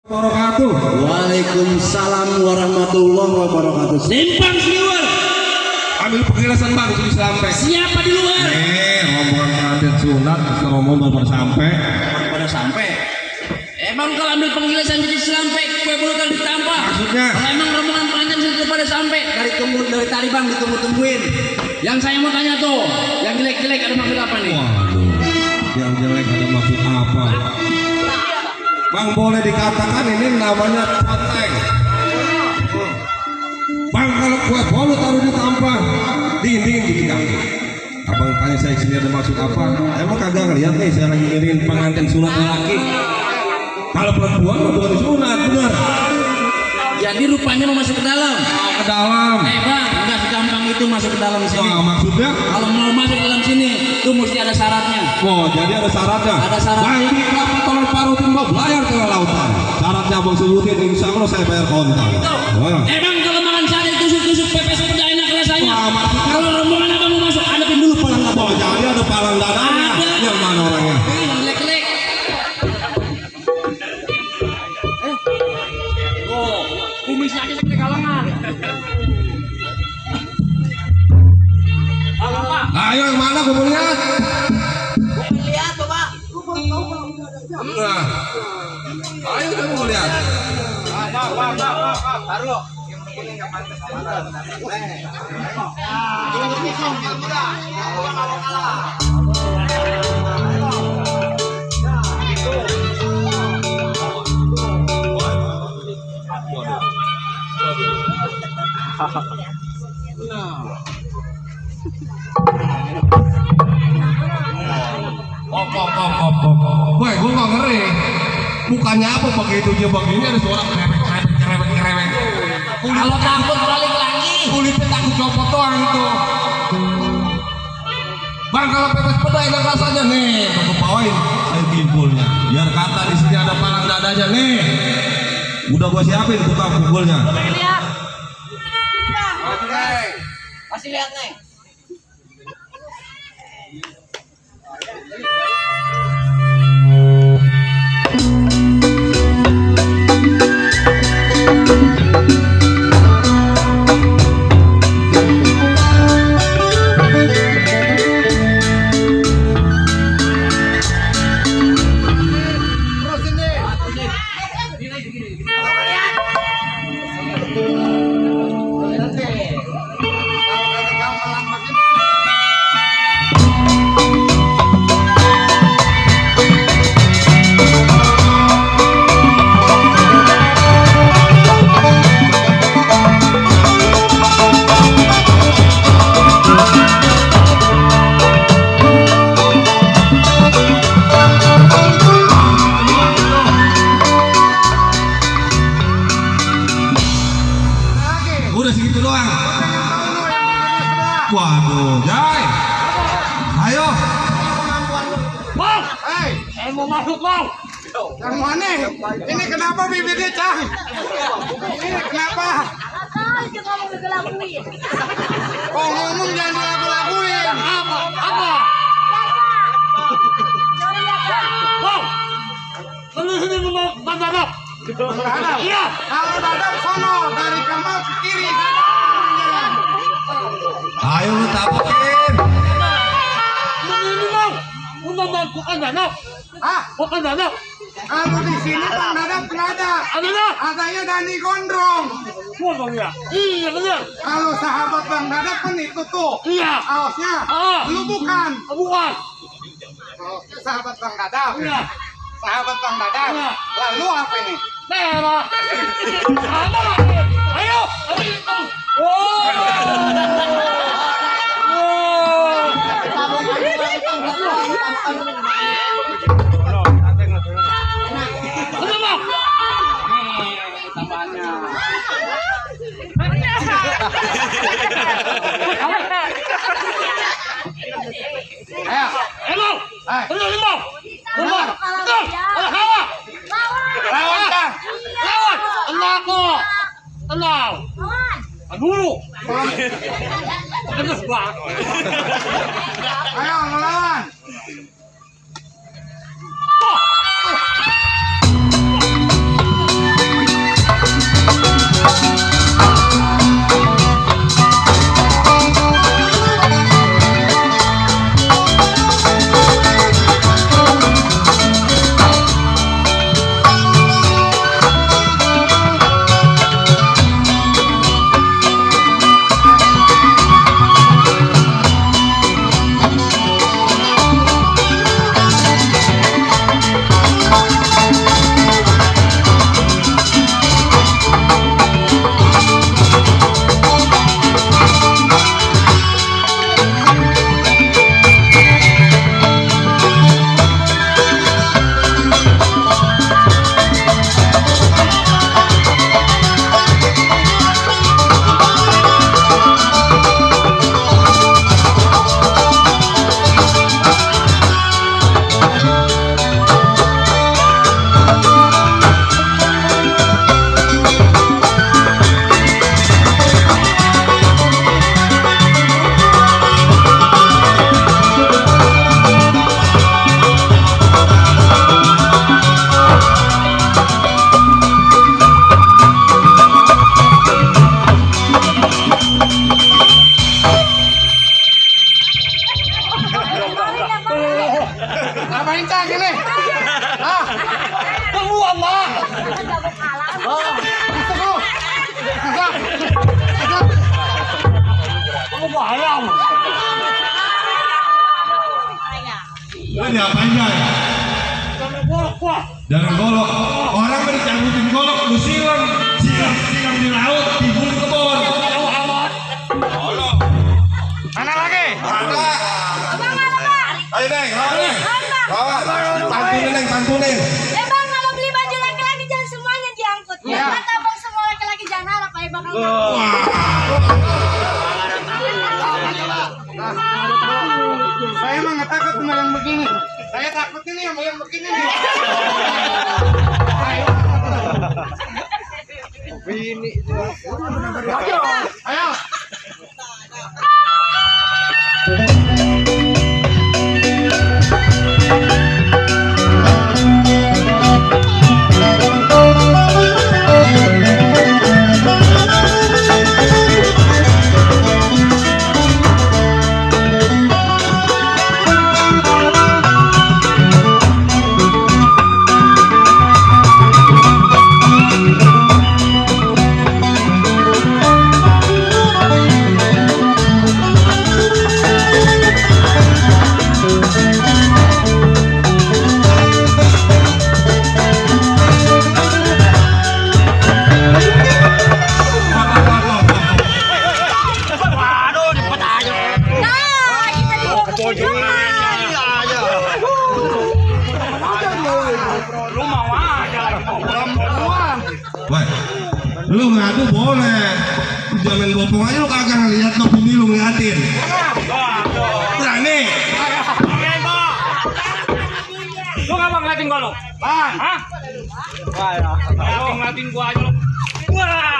Wabarakatuh. Waalaikumsalam warahmatullahi wabarakatuh. Simpang Sliwer. Ambil penjelasan bang di sampai. Siapa di luar? Rombongan pengantin sunat, rombongan baru pada sampai. Pada sampai. Emang kalau ambil penjelasan jadi sampai, kue bulu kan ditampar. Maksudnya? Kalau emang rombongan pengantin sudah pada sampai, dari tadi bang ditunggu-tungguin. Yang saya mau tanya tuh, yang jelek-jelek ada maksud apa nih? Waduh, yang jelek ada maksud apa? Bang boleh dikatakan ini namanya coteng. Bang kalau kue bolu taruh di tampang, dingin gitu kan. Abang tanya saya sini ada maksud apa? Emang kagak ngeliat nih saya lagi ngirim pengantin sunat laki. Kalau perempuan bukan disunat, benar. Jadi rupanya mau masuk ke dalam. Ke dalam. Bang, nggak segampang itu masuk ke dalam sini. Wah, maksudnya? Kalau mau masuk ke dalam sini, itu mesti ada syaratnya. Oh, jadi ada syaratnya. Ada syarat. Bang, ini kelapa tolong parutin mau belayar ke lautan. Syaratnya bang sebutin, insya Allah saya bayar kontan. Emang kalau makan sate tusuk-tusuk pepes udah enak rasanya. Wah, kalau rombongan abang mau masuk, hadapin dulu palang abang. Oh, jadi ada palang dadanya. Yang mana orangnya? Yang jelek-jelek. Kumisnya aja seperti kalangan. Ayo yang mana gue mau lihat? Bukan lihat Bapak. Nah, ayo kita mau lihat. Taruh. Yang begini nggak pantas. Woi, gue nggak ngeri. Mukanya apa begitu dia begini ada suara kerewek. Kalau takut balik lagi. Kulitnya takut copot doang itu. Bang kalau pepes peda enak rasanya nih. Aku bawain ayo pinggulnya. Biar kata di sini ada palang dadanya nih. Udah gua siapin tukang pinggulnya. Lihat. Masih lihat nih. Waduh, Jai. Ayo. Bang, mau masuk bang. Yang mana? Ini kenapa bibirnya cang? Ini kenapa? Kok ngomong jangan dilagu-laguin? Apa? Bang, kalau sini mau dadap. Iya. Kalau dadap sono dari kamar ke kiri. Ayo lu tabukin. Ini bang, bukan dadap. Bukan dadap. Kalau di sini bang dadap nggak ada. Adanya Dani Gondrong. Gondrong ya? Iya benar. Kalau sahabat bang dadap kan itu tuh. Iya. Aosnya. Lu bukan. Bukan. Aosnya sahabat bang dadap. Iya. Sahabat bang dadap. Iya. Lalu apa ini? Merah. Ayo. Dulu. Ayo ngelawan. Paintah gini. Ah. Peluang mah. Oh, itu kok. Kamu bayang. Ini apain ya? Jangan golok. Orang kan dicabutin golok, lu silang di laut, timbul ke kebon. Golok. Mana lagi? Ada. Ayo Neng, lawan Neng. Lawan. Tantunin Neng, tantunin. Bang, kalau beli baju laki-laki jangan semuanya diangkut. Ya. Kata bang semua laki-laki jangan harap kayak bakal Saya mah nggak takut sama yang begini. Saya takut ini sama yang begini nih. Ini. Ayo. Woi, lu ngadu boleh. Jangan bopong aja lu kagak ngeliat lo bini lu ngeliatin. Berani. Lu nggak mau ngeliatin gua lu? Hah? Lu ngeliatin gua aja lu. Wah.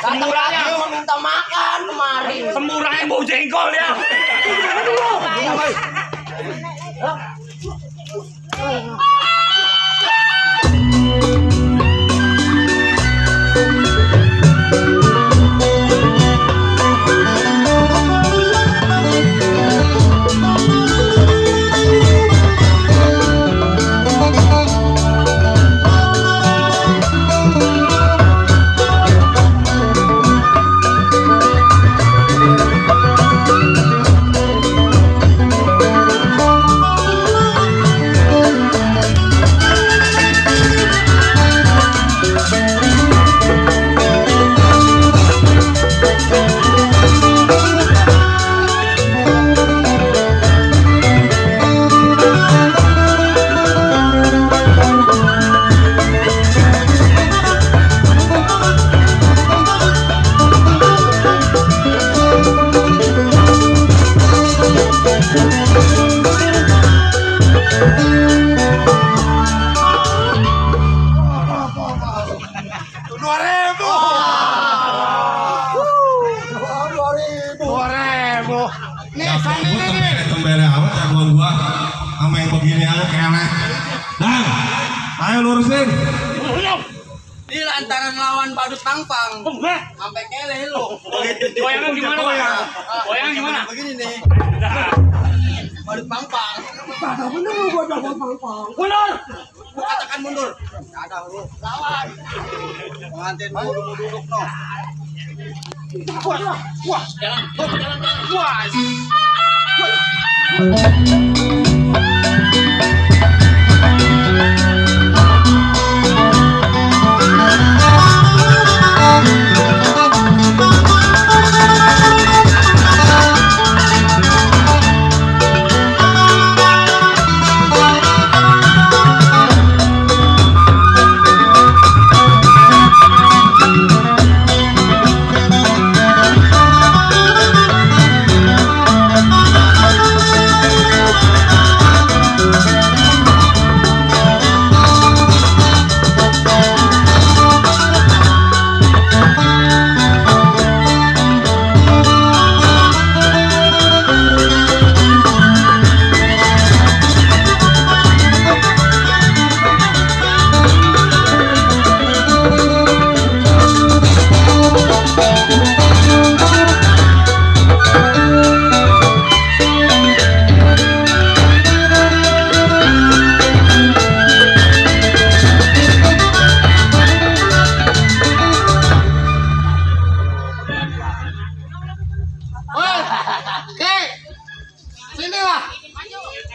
Semurahnya mau minta makan kemarin. Semurahnya bau jengkol ya. Kembali amat jagoan gua sama yang begini aja kelek. Dan ayo lurusin. Ini lantaran lawan badut pangpang. Sampai kele lu. Goyangan gimana, Pak? Goyangan gimana? Begini nih. Badut pangpang. Mundur. Gua katakan mundur. Ada lu. Lawan. Pengantin mau duduk no. Wah, jalan. Wah.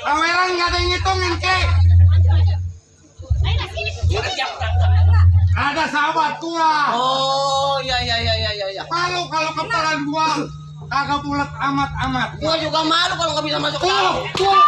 Kameran nggak ada yang ngitungin, Kek. Ada sahabat gua. Oh, iya. Malu kalau kepala gua kagak bulat amat. Gua juga malu kalau nggak bisa masuk ke Tuh, dalam. tuh.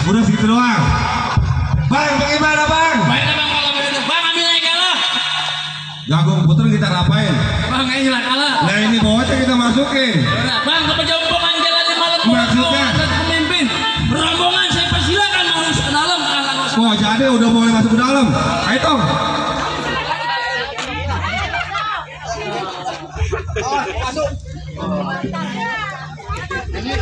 Udah segitu doang. Bang, bagaimana bang? Baik bang kalau begitu. Bang ambil aja lah. Jagung puter kita rapain. Bang hilang kalah. Nah ini bawahnya kita masukin. Bang kepejompongan jalan di malam Maksudnya? pemimpin. Berombongan saya persilakan masuk ke dalam. Wah jadi udah boleh masuk ke dalam. Ayo Tong. Masuk. Ini